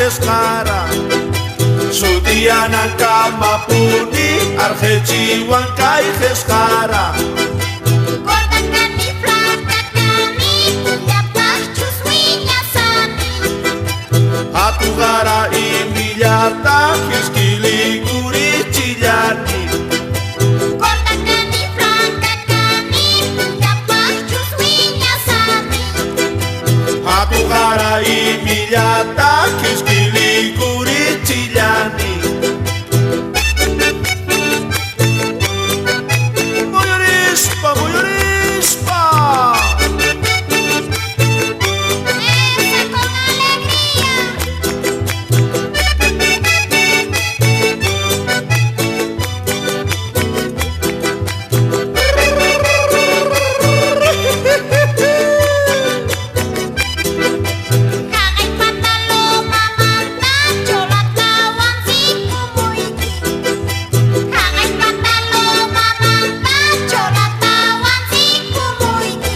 qesqara. Sutiana kamapuni argechiwan kay qesqara. Gorda kani, flaca kani, pullapaqchus wiñasani. Atugara imillata kiskilikuri chillani. Gorda kani, flaca kani, pullapaqchus wiñasani. Atugara imillata kiskilikuri chillani. Muyurispa, muyurispa. ¡Esa con alegría! Jaqay patalomamanta cholatawan sikumuyki. Jaqay patalomamanta cholatawan sikumuyki.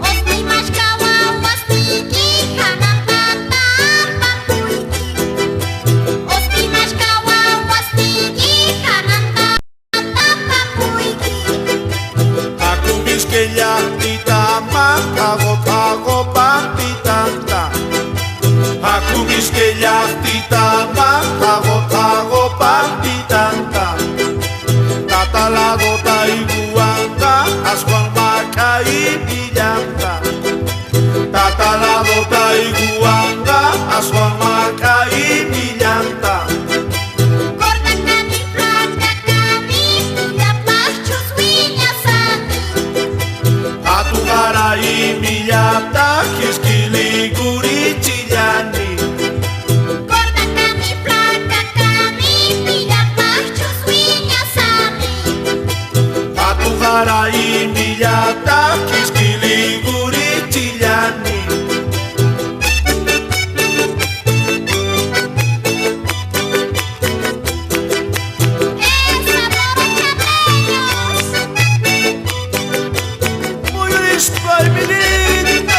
Osmi mashka wawasniyki hanantata apapuyki. Osmi mashka wawasniyki hanantata apapuyki. Akumiske llaqtitama pago pago pantitanta. Akumiske llaqtitama pago pago pantitanta. Tatalado taiguanta aswan makaipillanta. Tatalado taiguanta aswan makaipillanta. Gorda kani, flaca kani, pullapaqchus wiñasani. Atugara imillata kiskilikuri chillani. Gorda kani, flaca kani, pillapaqchus wiñasani. Atugara imillata kiskilikuri chillani. ¡Esa, morochapeños! Muyurispa imillitas.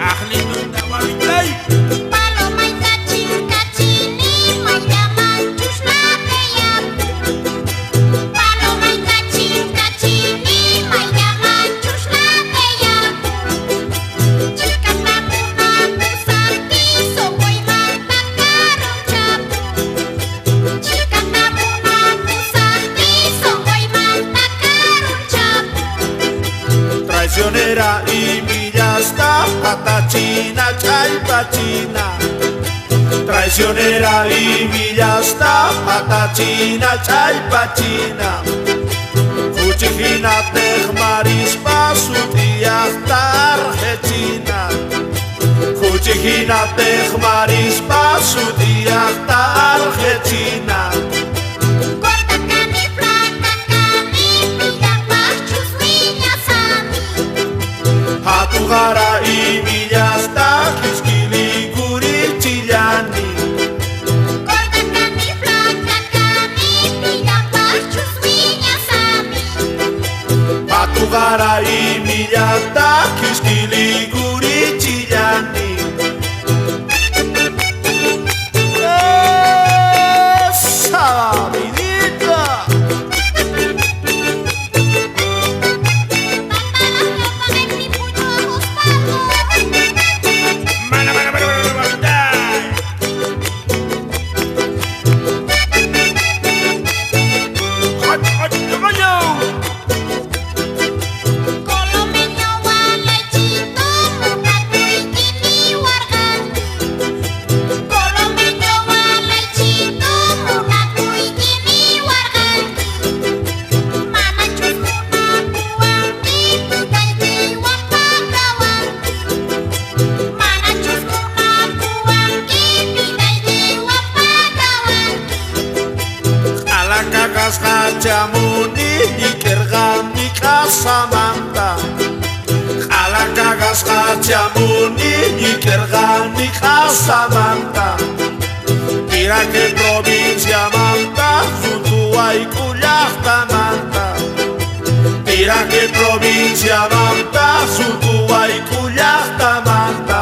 Ajlitunda wawitay. Palomayta chinkachini, mayllamanchus nateyapu. Palomayta chinkachini, mayllamanchus nateyapu. Chikata munakusaqti, sunquymanta karunchapu. Chikata munakusaqti, sunquymanta karunchapu. Traicionera imillasta patachina chaypachina. Traicionera imillasta patachina chaypachina. Kuchijina tejmarispa sutiyajta argechina. Kuchijina tejmarispa sutiyajta argechina. Gorda kani, flaca kani, pillapaqchus wiñasani. Atugara imillasta kiskilikuri chillani. Gorda kani, flaca kani, pillapaqchus wiñasani. Atugara imillata kiskilikuri chillani. ¡Esa, vidita! Mana, mana, mana, mana, wawitay. Hot, hot, caballo. Colomeño walaychito munakuykimi warqanki. Colomeño walaychito munakuykimi warqanki. Manachus munakuwanki pitaykiwan pakawanki. Manachus munakuwanki pitaykiwan pakawanki. Alakagasqa chamuni ñiqirqani k'asamanta. Alakagasqa chamuni ñiqirqani k'asamanta. Tiraque provinciamanta, Suntuwayku llaqtamanta. Provinciamanta surkuwayku llaqtamanta.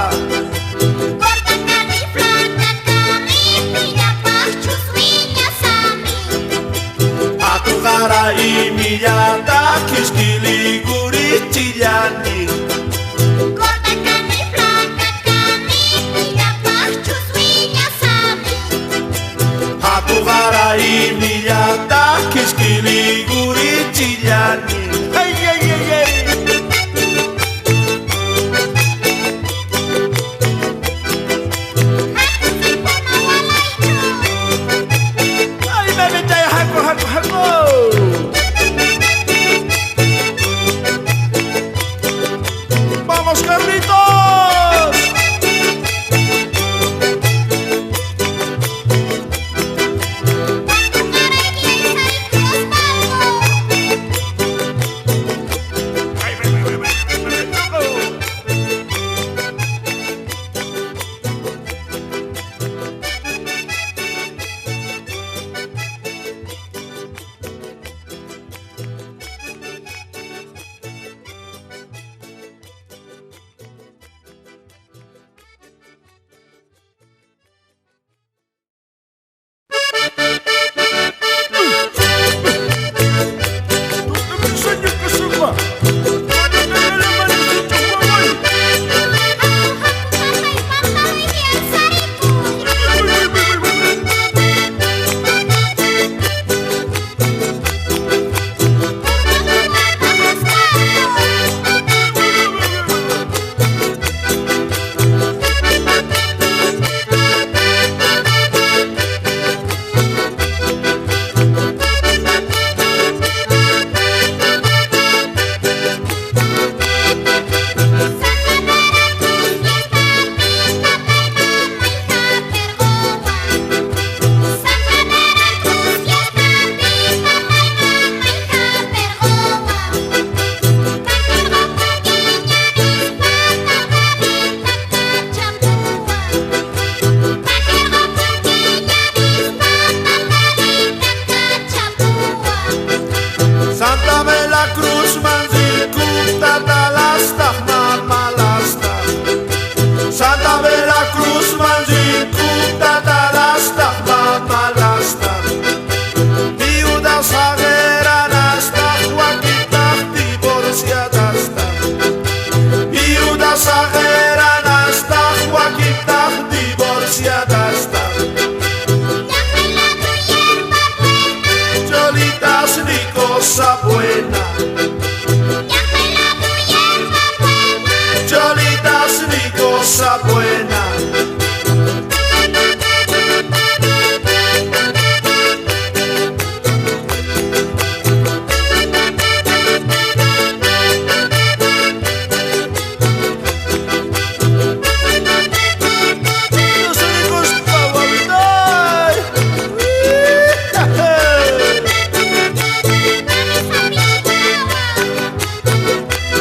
Gorda kani, flaca kani, pillapajchus wiñasani. Atuqara imillata kiskiligurichillani. Gorda kani, flaca kani, pillapajchus wiñasani. Atuqara imillata kiskiligurichillani. Ay, ay, ay, ay. Haku sipuna walaychu. Ay, mamita, haku, haku, haku. ¡Vamos, Carlitos! Hatunkarayki aysariku Osvaldo. Ay, ay, ay, ay, ay, ay. Haku haku papay pantaloypi aysarikuy. Urmakuwapaj Osvaldo. Santa Veracruz fiestapi tatay mamay haperqowan. Santa Veracruz fiestapi tatay mamay haperqowan. Pakirqopunki ñanispa tardarita kachampuwan. Pakirqopunki ñanispa tardarita kachampuwan. Santa Veracruz manzilkuta talasta mamalasta. Santa Veracruz manzilkuta talasta mamalasta. Viudas agueranasta Joaquita divorciadasta. Viudas agueranasta Joaquita divorciadasta. Llaqtay ladu yerba buena. Cholitas ni cosa buena. Llaqtay ladu yerba buena. Cholitas ni cosa buena. Los únicos favoritos.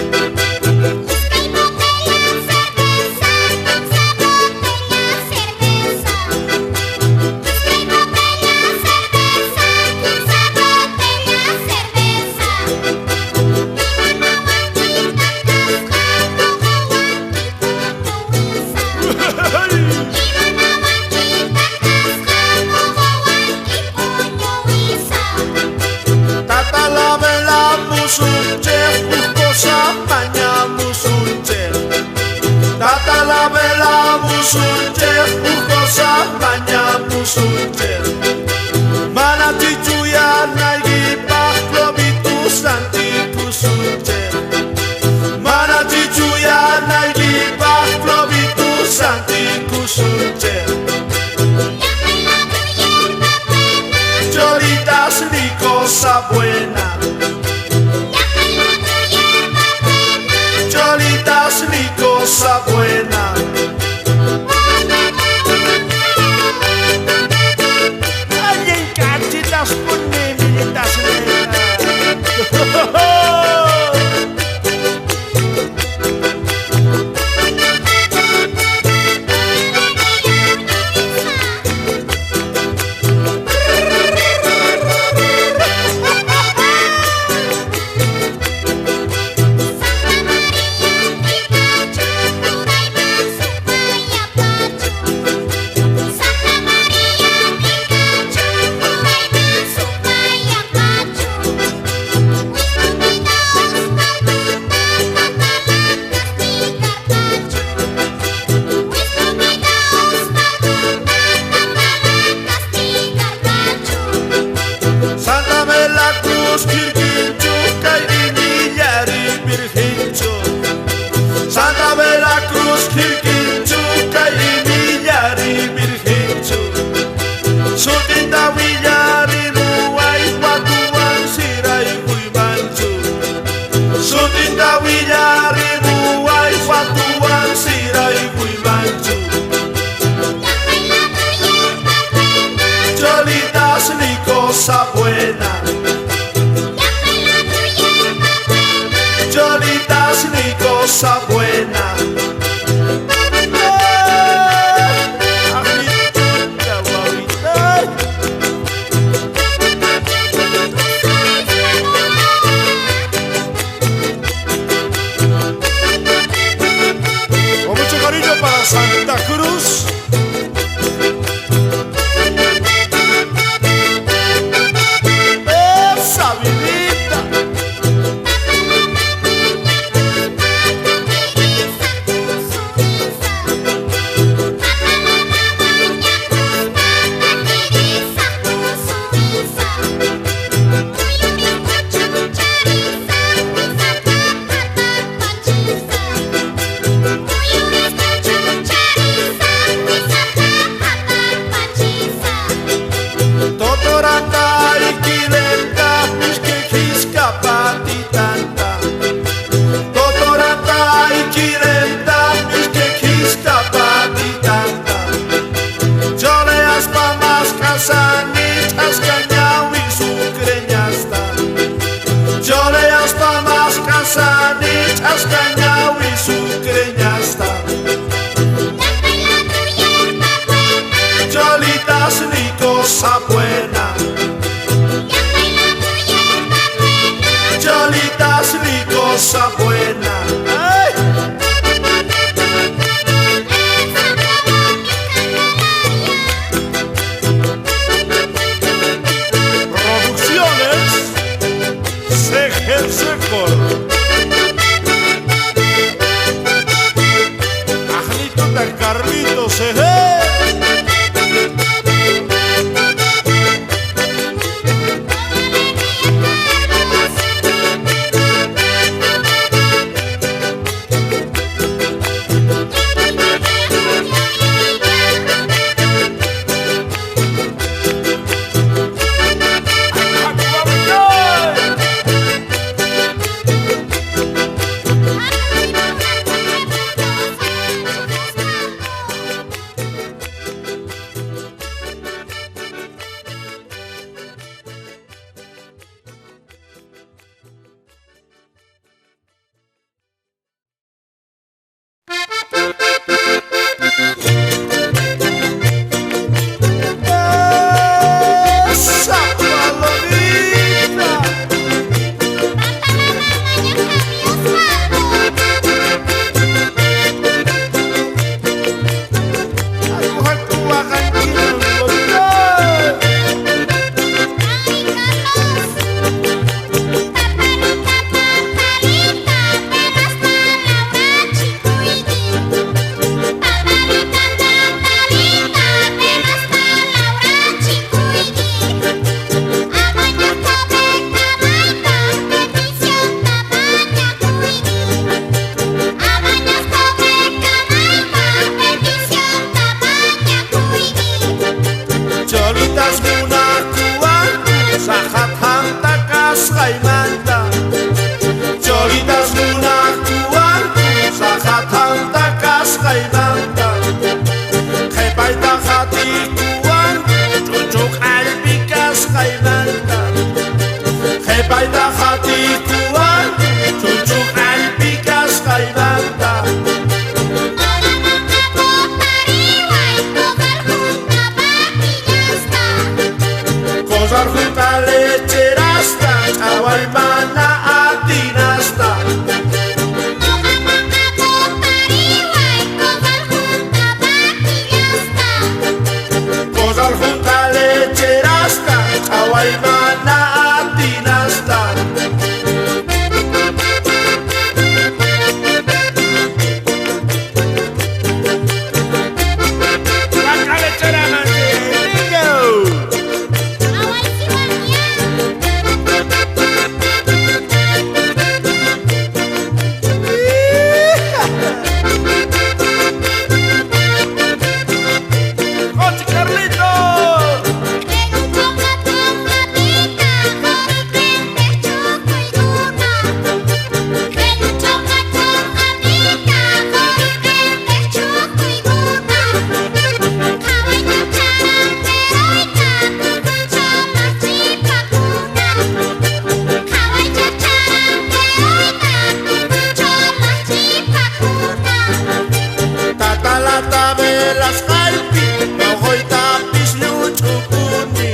Iskay botella cerveza, kimsa botella cerveza. Iskay botella cerveza, kimsa botella cerveza. Imanawankitaj kasqa nuqawanki puñuwisa. Imanawankitaj kasqa nuqawanki puñuwisa. Tata la vela musunche, cosa maña musunche. Tata la vela musunche, cosa maña musunche. Mana chichuya naigipaj clovitus antikusunche. Mana chichuya naigipaj clovitus antikusunche. Llaqtay ladu yerba buena. Cholitas ni cosa buena. Llaqtay ladu yerba buena. Cholitas ni cosa buena. Alguien cachitas pone militas nena. cosa buena. Cholitas mi cosa buena. ¡Ay! Producciones CG Secor. Ajlito tan Carlito CG. ¡Esa palomita! Cholitas munakuwanku saqathanta kasqaymanta. Cholitas munakuwanku saqathanta kasqaymanta. Qhipayta qhatikuwanku ch'uch'uq allpi kasqaymanta. Qhipayta qhatikuwanku ch'uch'uq allpi kasqaymanta. Cosar junta lecherasta, chawaymana atinasta. Cosar junta lecherasta, chawaymana atinasta. ¡Vaca lechera, mantengo! ¡Coche Carlito! Tatalata velas qalpi, moqoytapis lluch'ukuni.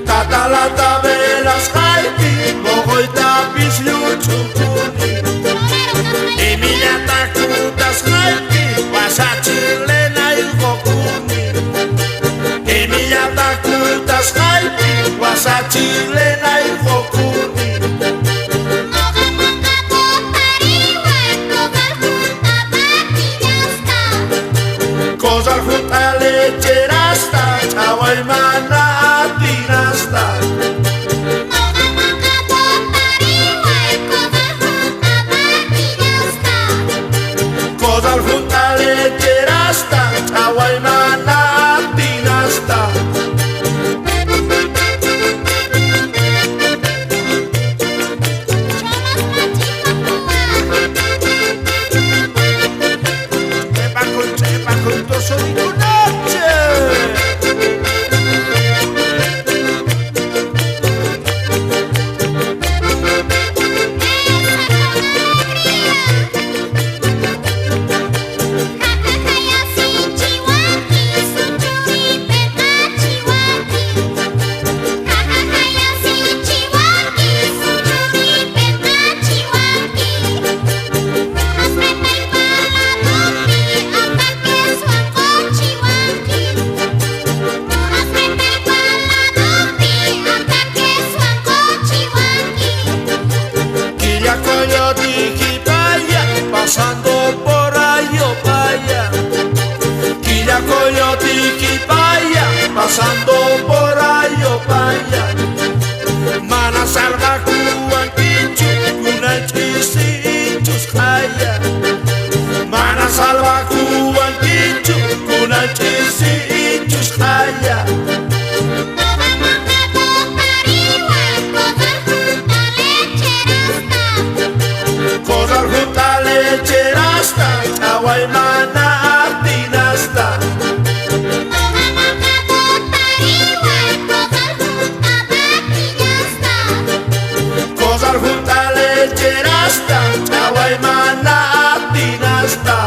Tatalata velas qalpi, moqoytapis lluch'ukuni. Imillata kutasqaypi, wasachilenayqokuni. Imillata kutasqaypi, wasachilenayqokuni. Cosar junta lecherasta, chawaymana atinasta. Cosar junta lecherasta, chawaymana atinasta. Chepa con chepa con toso di conoce. Quillacoyo-Tiquipaya, pasando por Ayopaya. Mana salvakuwankichu, kunanch'isichus qhaya. Mana salvakuwankichu, kunanch'isichus qhaya. Corral junta lecherasta, chaway mana atinasta. Corral junta lecherasta, chaway mana atinasta.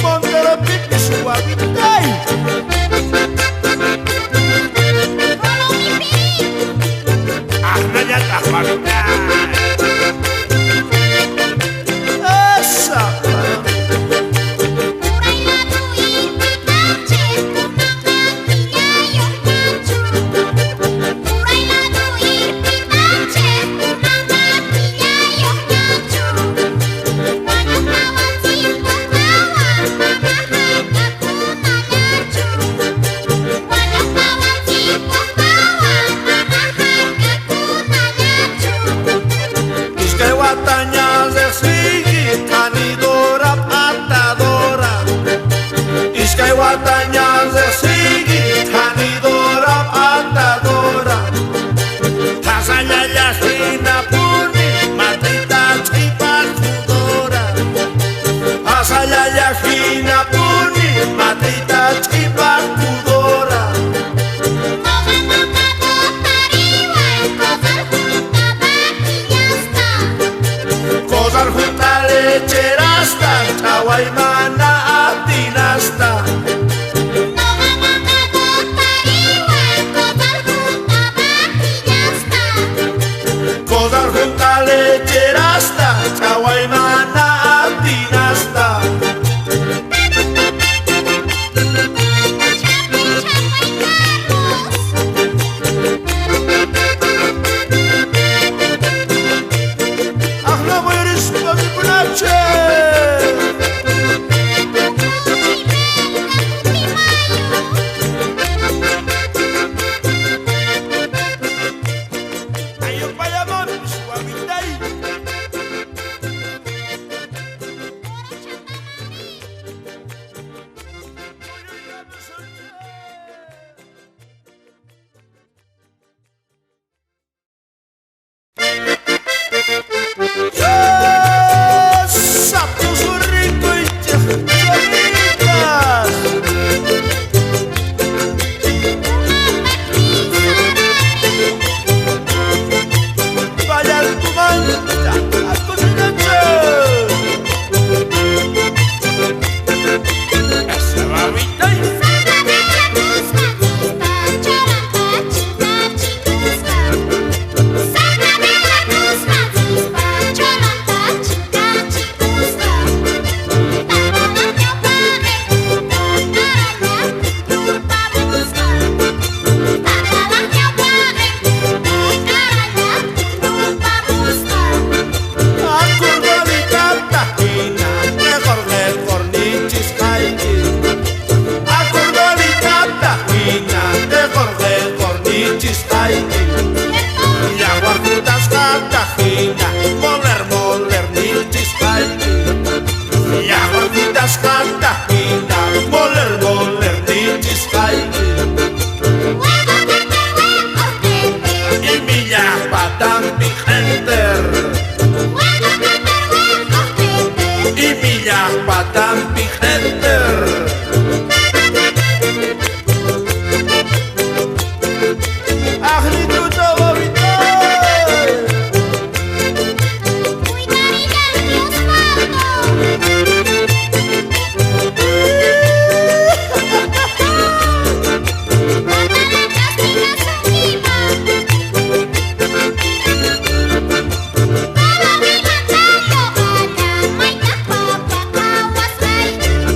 Montero pipi suavitay. Ahnallata suavitay. Esa. Iskay wataña riqsiyki, thanidora p'atadora. Iskay wataña riqsiyki, thanidora p'atadora. Thasallalla hinapuni, mat'ita ch'ipaqudora. Thasallalla hinapuni, mat'ita ch'ipaqudora. Corral junta lecherasta, chaway mana atinasta. Corral junta lecherasta, chaway mana atinasta. Ahna muyurispa mipunache. Ayopayamon suavitay. Esa puso rico y choritas. Vaya tu manta a cocinar. Esa babita. Acordolita tajina, mejor mejor nichis haiki. Acordolita tajina, mejor mejor nichis haiki. Yaguarjutas tajina, moler moler nichis haiki. Yaguarjutas tajina, moler moler nichis haiki. Y millajpatampi enter. Y millajpatampi enter. Ahrituta babitay.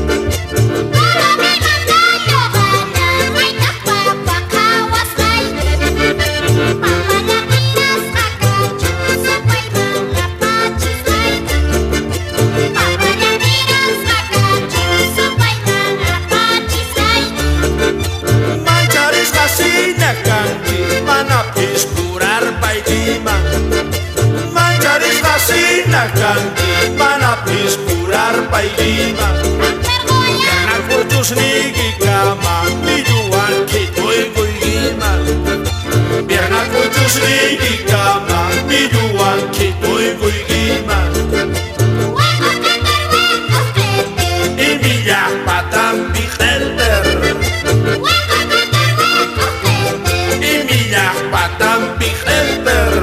Bye. Kuykiman Pierna milluwan khituykuykiman Pierna kuchusniykikama milluwan khituykuykiman Imillaj patampi q'elter Imillaj patampi q'elter.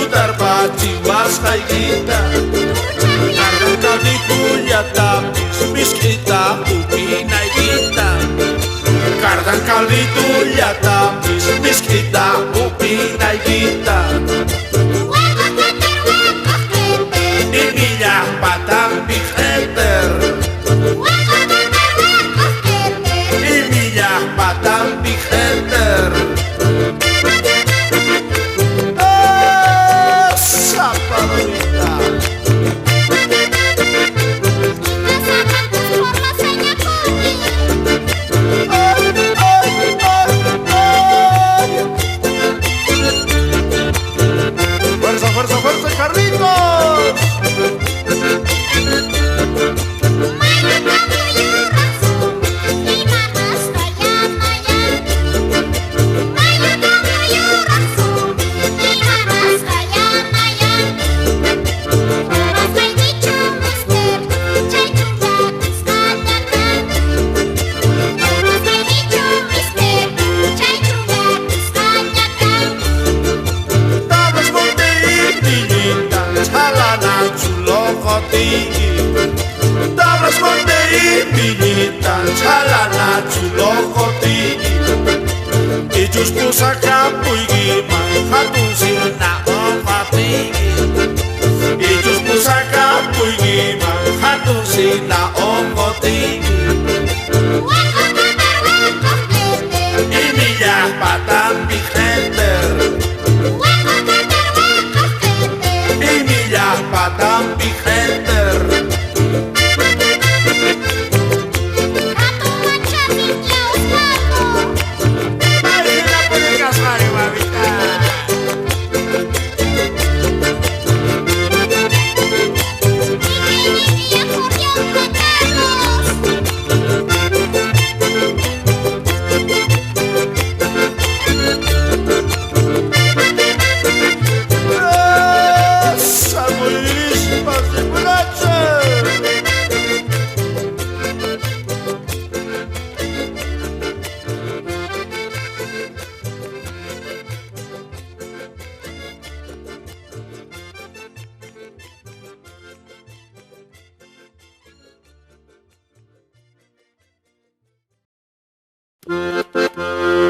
Utarpachiwasqaykita Cardan calditullatapis misk'ita upinaykita Cardan calditullatapis misk'ita upinaykita Imillaj patampi q'elter Imillaj patampi q'elter. ¡Fuerza, fuerza, fuerza, Carlitos! Tablas monte imillita, chalana chulocotiki. Ichus pusakapuykiman, hatun sina oqatiki. Ichus pusakapuykiman, hatun sina oqotiki. Imillaj patampi q'elter Imillaj patampi q'elter.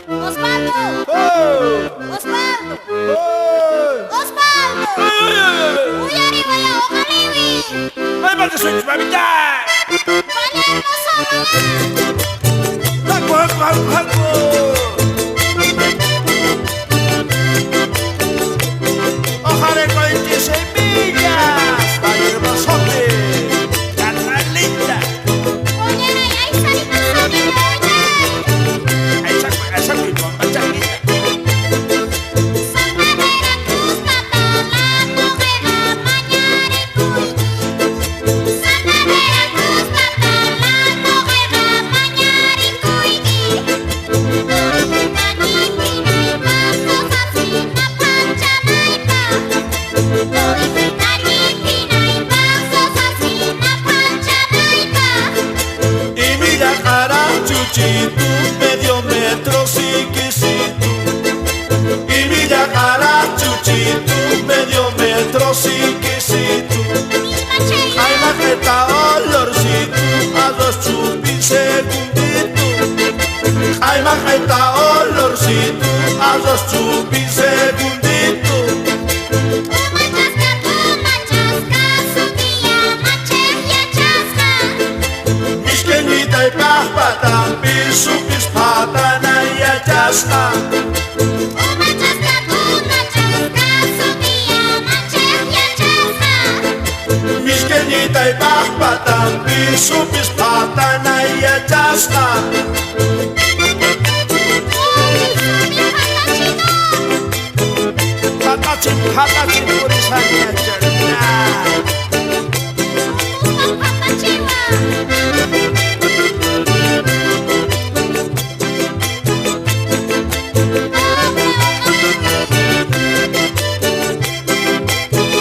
Osvaldo! ¡Oh! Osvaldo! ¡Oh! Osvaldo! Uyariwaya uqariwi! ¡Ay, maldita mamita! Palermo ¡Haku, haku, haku, haku! ¡Ojalá con semillas! ¡Valle ¡Carnalita! ¡Ay, saco, ay, saco, ay, Chuchito medio. Ay olorcito, arroz chupi segundito. Uma chaska, sutilla machej yachasqa. Mishkenita y pajpatampi, supis patana yachasqa. Uma chaska, sutilla machej yachasqa. Mishkenita y pajpatampi, supis patana yachasqa. Patachin, patachin, purisanya charna.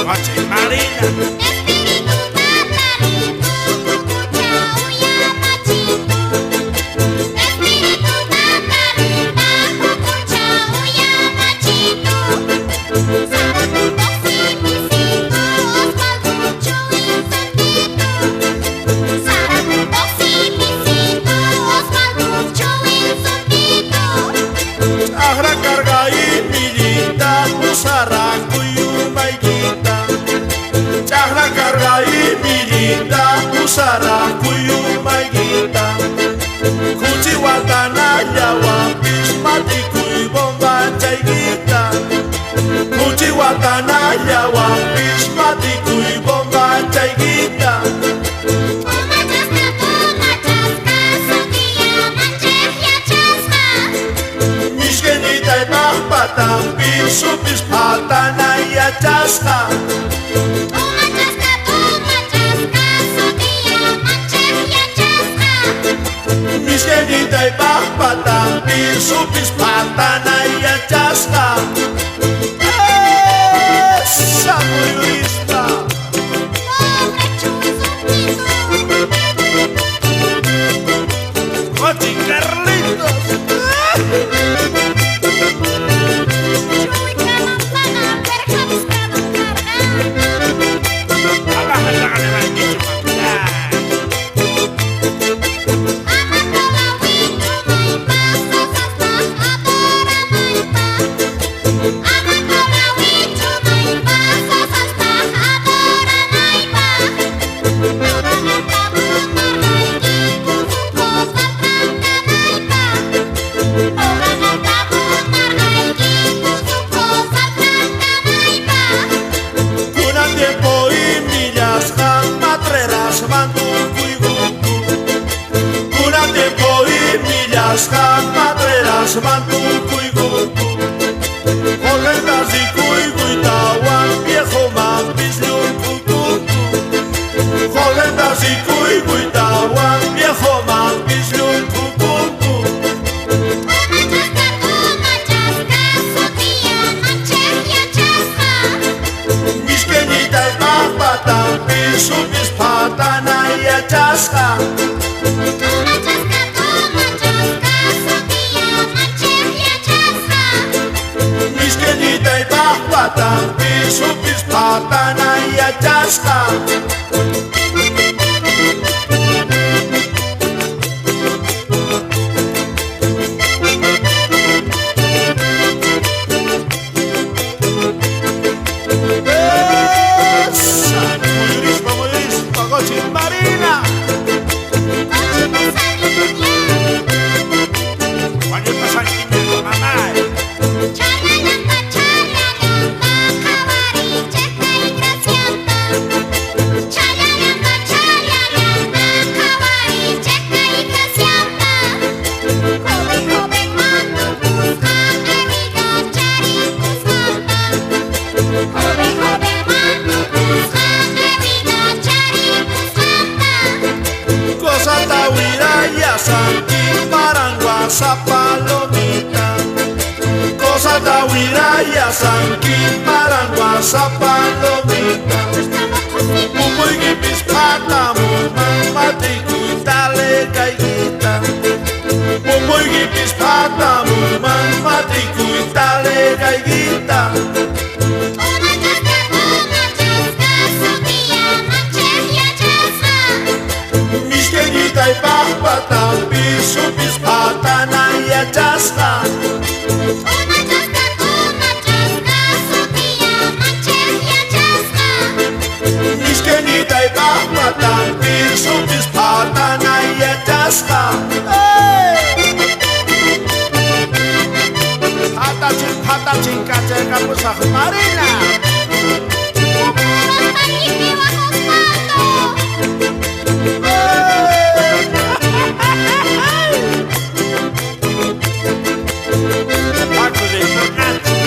Coche Marina. Espíritu tatarito, cucucha uya machito. Espíritu tatarita, cucucha uya machito. Saracuto simisito, Osvaldo Chuy santito. Saracuto simisito, Osvaldo Chuy santito. Chajra carga y millita, usara cuyumaykita. Chajra carga y millita, usara cuyumaykita. Kuchi watana yawapis matikuy bomba chaykita. Kuchi watana yawapis matikuy bomba chaykita. Uma chaska, sutilla machej yachasqa. Mishkenita y pajpatampi, supis patana yachasqa. Uma chaska, sutilla machej yachasqa. Mishkenita y pajpatampi, supis patana yachasqa. ¡Esa muyurista! Pobre Chuy ¡Cochi Carlitos! Chuy kanampaqa perqapisqaman karqa. Abajo la ganera. Ama tolawichumaypa, sasastaj adoranaypa. Ama tolawichumaypa, sasastaj adoranaypa. Noqaqa munarqayki kusukuspa kanaypa. Noqaqa munarqayki kusukuspa kanaypa. Kunan tiempo y millasqa matreras mantukuykunku. Kunan tiempo y millasqa matreras mantukuykunku. Joventas y kuykuytawan viejo mampis llunkukunku. Joventas y kuykuytawan viejo mampis llunkukunku. Uma chaska, sutilla machej yachasqa. Mishkenita y pajpatampi, supis patana yachasqa. Uma chaska, sutilla machej yachasqa. Mishkenita y pajpatampi, supis patana yachasqa. ¡Esa! Muyurispa, muyurispa, Cochi Marina. Cochi pasariña, Juanita Sanguinero, mamá. chalalamba, chalalamba, qhawarichej kay gracianta. Chalalamba, chalalamba, qhawarichej kay gracianta. Joven, joven, matukusqa, amiga charikusqanta. Joven, joven, matukusqa, amiga charikusqanta. Cosa tawiraya sanki maranguasa palomita. Cosa tawiraya sanki maranguasa palomita. Pupuyquipis patamuman matikuytale kaykita. Pupuyquipis patamuman matikuytale kaykita. Uma chaska, sutilla machej yachasqa. Mishkenita y pajpatampi, supis patana yachasqa. Ñañitay paqmatampi supis phatanay yachasqa. Phatachin phatachin kachaykamusaq Marina. Paco de Nacho.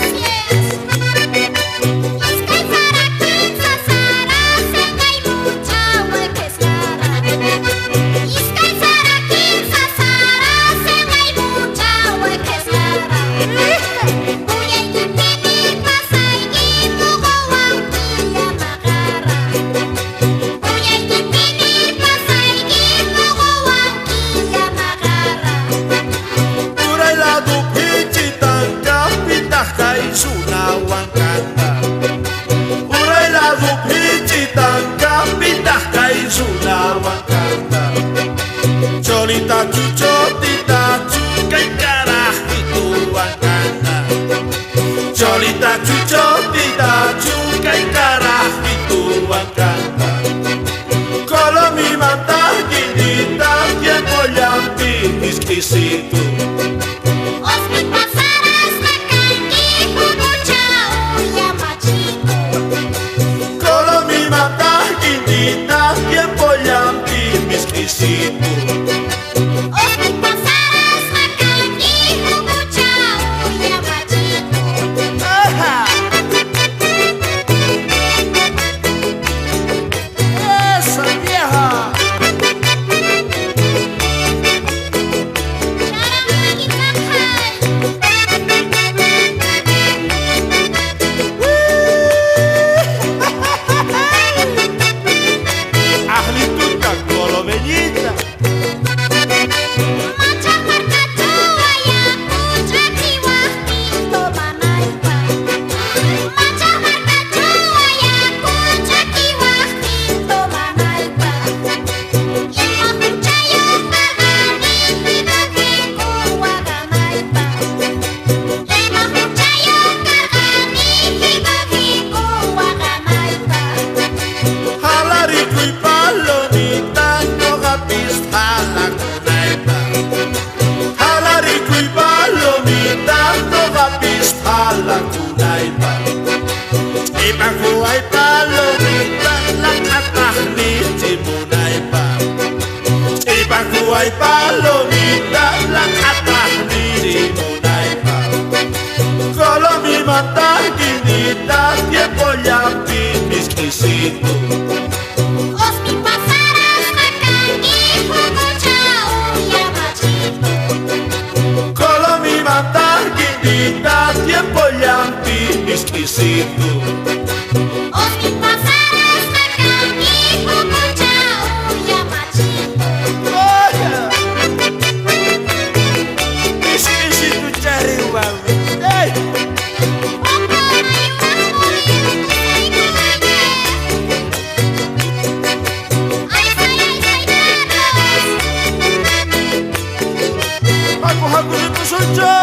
Así es. Cholita chuchotita chukay carajito canta. Cholita chuchotita chukay carajito canta. Colomi mantaquinita tiempo llampi exquisito. Colomi mantaquinita tiempo llampi exquisito. ¡Esa vieja! ¡Ajlituta colomeñita! Jalarico y palomita, no gapis jalakunaypa. Jalarico y palomita, no gapis jalakunaypa. Ipakuay palomita, la katajnichimunaypa. Ipakuay palomita, la katajnichimunaypa. Colomi mantaquinita, tiempo llampi exquisito. Colomi mantaquinita, tiempo llampi exquisito. Exquisito chariwa. ¡Ey! Haku haku ni kusucho.